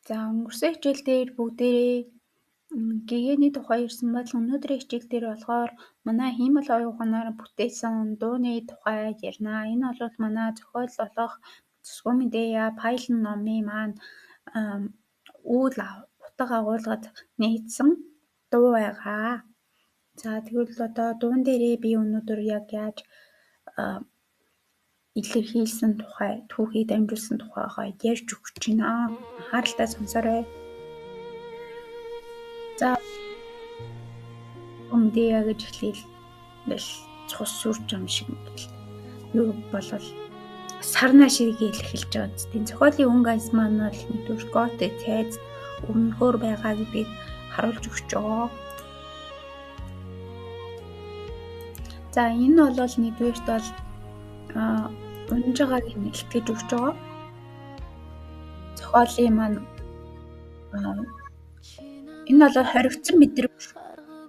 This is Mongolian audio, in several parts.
За өнгөрсөн хичээл дээр бүгдээрээ гэгээний тухай ярьсан бол өнөөдрийн хичээл дээр болохоор манай хиймэл оюун ухаанаар бүтээсэн дууны тухай ярина. Энэ бол манай зохиол болох Зүсгүү Медея Пайлон номын маань үйл утга агуулгад нийцсэн дуу байгаа. За тэгвэл одоо дуун дээрээ би өнөөдөр яг яаж илэрхийлсэн тухай, түүхий дамжуулсан тухайгаа ярьж өгч байна. Анхааралтай сонсоорой. За Медея гэж эхлээл ингээл цус сүрч юм шиг ингээл юу болол сарнаа шиг эхэлж байгаа зү. Зохиолын өнгө аяс маань бол нэгдүгээр готик цайз өмнөхөр байгаа гэдгийг харуулж өгч байгаа. За энэ бол нэгдүгээрт бол унж байгааг нь илтгэж өгч байгаа. Зохиолын маань энэ бол хоригдсон мэдрэмж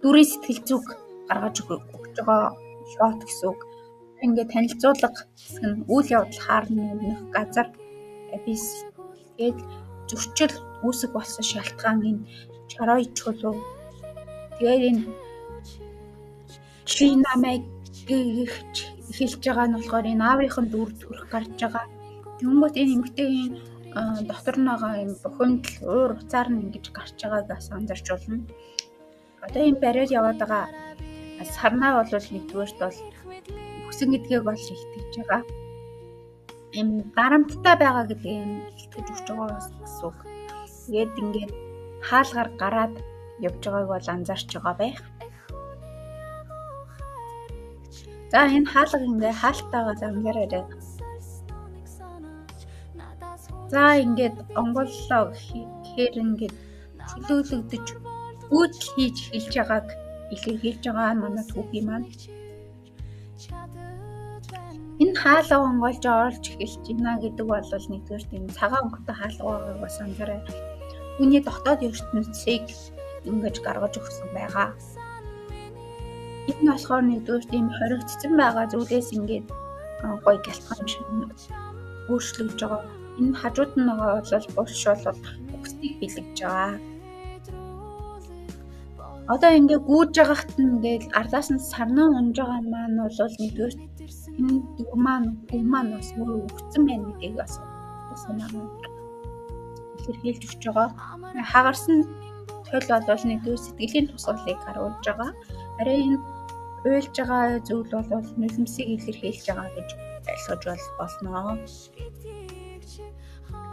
дүрийн сэтгэл зүг гаргаж өгч байгаа шот гэсэн үг. Ингээд танилцуулга хэсэг нь үйл явдал хаарны өмнөх газар абис тэгээд зөрчил үүсэх болсон шалтгаан энэ чарой чулуу. Тэгээд энэ чи намайг гэх эхэлж байгаа нь болохоор энэ аавынхын дүр төрх гарч байгаа. Тэнгүүт энэ эмэгтэйгийн дотор нь байгаа юм бухимдал уур уцаар нь ингэж гарч байгааг бас анзарч болно. Одоо энэ бариад яваад байгаа сарнаа бол нэгдүгээрт бол үхсэн гэдгийг бол итгэж байгаа. Ийм дарамттай байгаа гэдгийг илтгэж өгч байгаа гэсэн үг. Тэгээд ингээд хаалгаар гараад явж байгааг бол анзаарч байгаа байх. За энэ хаалга ингээ хаалтайгаа анзаараарай. За ингээд онгойллоо гэхээр ингээд чөлөөлөгдөж үүдэл хийж эхэлж байгааг илэрхийлж байгаа манай түүхий маань. Энэ хаалга онгойлж орж эхэлж байна гэдэг бол нэгдүгээр тийм цагаан өнгөтэй хаалга байгааг бас анзаарай. Үүний дотоод ертөнцийг ингэж гаргаж өгсөн байгаа. Энэ болохоор нэгдүгээр тийм хоригдсон байгаа зүйлээс ингээд гоё гялтгамж өөрчлөгдөж байгаа. Энэ хажууд нь байгаа бол булш бол үхсийг бэлэгж байгаа. Одоо ингээ гүйж байгаахт нь ингээд ардаас нь сарнаа унж байгаа маань бол нэгдүгээр энэ дүр маань хүн маань бас өөрөө үхсэн байна гэдгийг бас санаа илэрхийлж өгч байгаа. Хагарсан тул бол нэгдүгээр сэтгэлийн тусгалыг харуулж байгаа. Харин энэ уйлж байгаа зүйл бол нулимсыг илэрхийлж байгаа гэж ойлгож болно.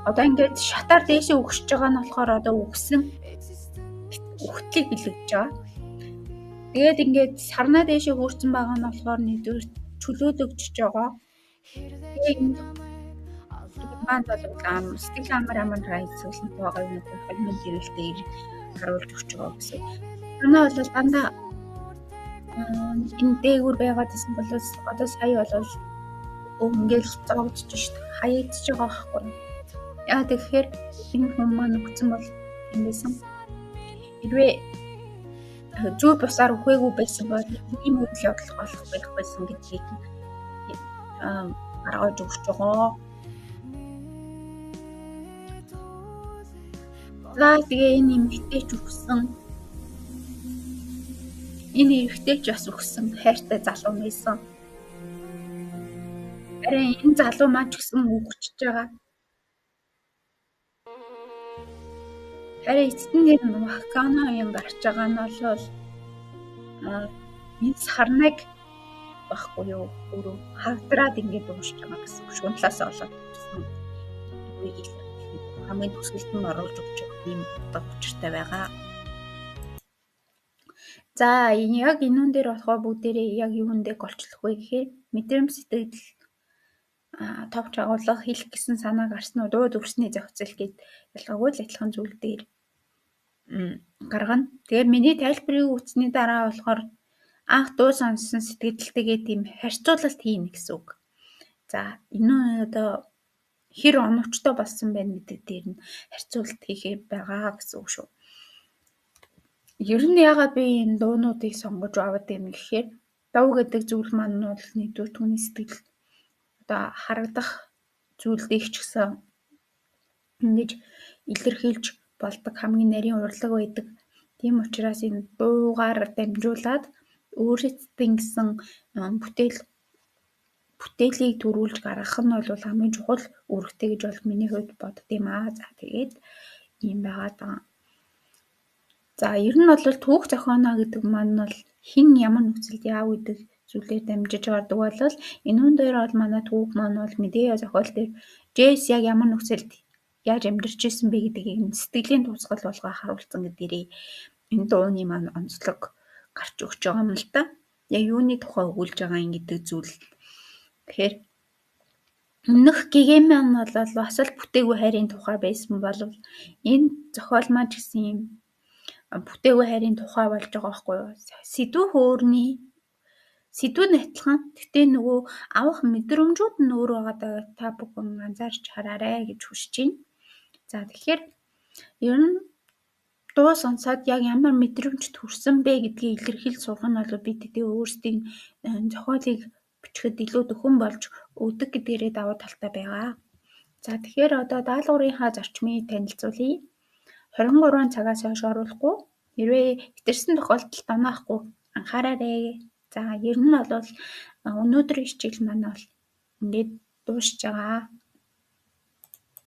Одоо ингээд шатаар дээшээ үхэж байгаа нь болохоор одоо үхсэн үхтлийг бэлэгдэж байгаа. Тэгээд ингээд сарнаа дээшээ хөөрцөн байгаа нь болохоор нэгдүгээр чөлөөлөгдөж байгаа. Тэгээд энэ маань бол сэтгэл амар амар хайцуулантай байгаа юм холимын дэрэлтээр харуулж өгч байгаа гэсэн. Сарнаа бол дандаа энэ дээгүүр байгаад исэн бол одоо сая бол ингээл зоогдож шít хаягдж байгаа байхгүй. Яа тэгэхээр энэ хүн маань үхсэн бол юм байсан. Хэрвээ зөв бусаар үхээгүй байсан бол ийм үйл явдал болох байх байсан гэдгийг гаргаж өгч байгаа. За тэгээ энэ эмэгтэй ч үхсэн. Энэ эрэгтэй ч бас үхсэн хайртай залуу байсан. Харин энэ залуу маань ч гэсэн үхчихэж байгаа. Харин эцэст нь энэ вакано юм гарч байгаа нь бол энэ сарнайг байхгүй юу өөрөө хагдраад ингээд уушж байгаа гэсэн үг. Шунлаас олоод үхсэн үгийг хамгийн төгсгөлд нь оруулж өгч байгаа ийм утга учиртай байгаа. За яг энүүн дээр болохоор бүгдээрээ яг юун дээр голчлох вэ гэхээр мэдрэмж сэтгэл товч агуулга хэлэх гэсэн санаа гарсан уу дуу дүрсний зохицол гэд ялгаагүй л адилхан зүйл дээр гаргана. Тэгээд миний тайлбарыг үзсний дараа болохоор анх дуу сонссон сэтгэлтэйгээ тийм харьцуулалт хийнэ гэсэн үг. За энэ одоо хэр оновчтой болсон байна гэдэг дээр нь харьцуулалт хийхээ байгаа гэсэн үг шүү. Ер нь яагаад би энэ дуунуудыг сонгож аваад юм гэхээр дуу гэдэг зүйл маань бол нэгдүгээр түүний сэтгэл одоо харагдах зүйлдийг ч гэсэн ингэж илэрхийлж болдог хамгийн нарийн урлаг байдаг. Тийм учраас энэ дуугаар дамжуулаад өөрсдийн гэсэн бүтээлийг төрүүлж гаргах нь бол хамгийн чухал үүрэгтэй гэж бол миний хувьд бодд юм аа. За тэгээд ийм байгаад байгаа. За ер нь бол түүх зохионо гэдэг маань бол хэн ямар нөхцөлд яав гэдэг зүйлээр дамжиж гардаг бол энүүн дээр бол манай түүх маань бол Медея зохиол дээр Жэс яг ямар нөхцөлд яаж амьдарч ирсэн бэ гэдгийг сэтгэлийн тусгал болгоо харуулсан гэдгээрээ энэ дууны маань онцлог гарч өгч байгаа юм л да. Яг юуны тухай өгүүлж байгаа юм гэдэг зүйл. Тэгэхээр өмнөх гэгээ маань бол бас л бүтээгүй хайрын тухай байсан бол энэ зохиол маань ч гэсэн юм бүтээгүй хайрын тухай болж байгаа байхгүй юу? Сэдвүү хөөрний сэдвүү нь адилхан. Гэхдээ нөгөө авах мэдрэмжүүд нь өөр байгаадаа та бүхэн анзаарч хараарай гэж хүсэж байна. За тэгэхээр ер нь дуу сонсоод яг ямар мэдрэмж төрсөн бэ гэдгийг илэрхийлж сурах нь бол бидэд өөрсдийн зохиолыг бичихэд илүү дөхөн болж өгдөг гэдгээрээ давуу талтай байгаа. За тэгэхээр одоо даалгаврынхаа зарчмыг танилцуулъя. 23 цагаас хойш оруулахгүй. Хэрвээ хэтэрсэн тохиолдолд онохгүй анхаараарай. За ер нь бол өнөөдрийн хичээл маань бол ингээд дуусч байгаа.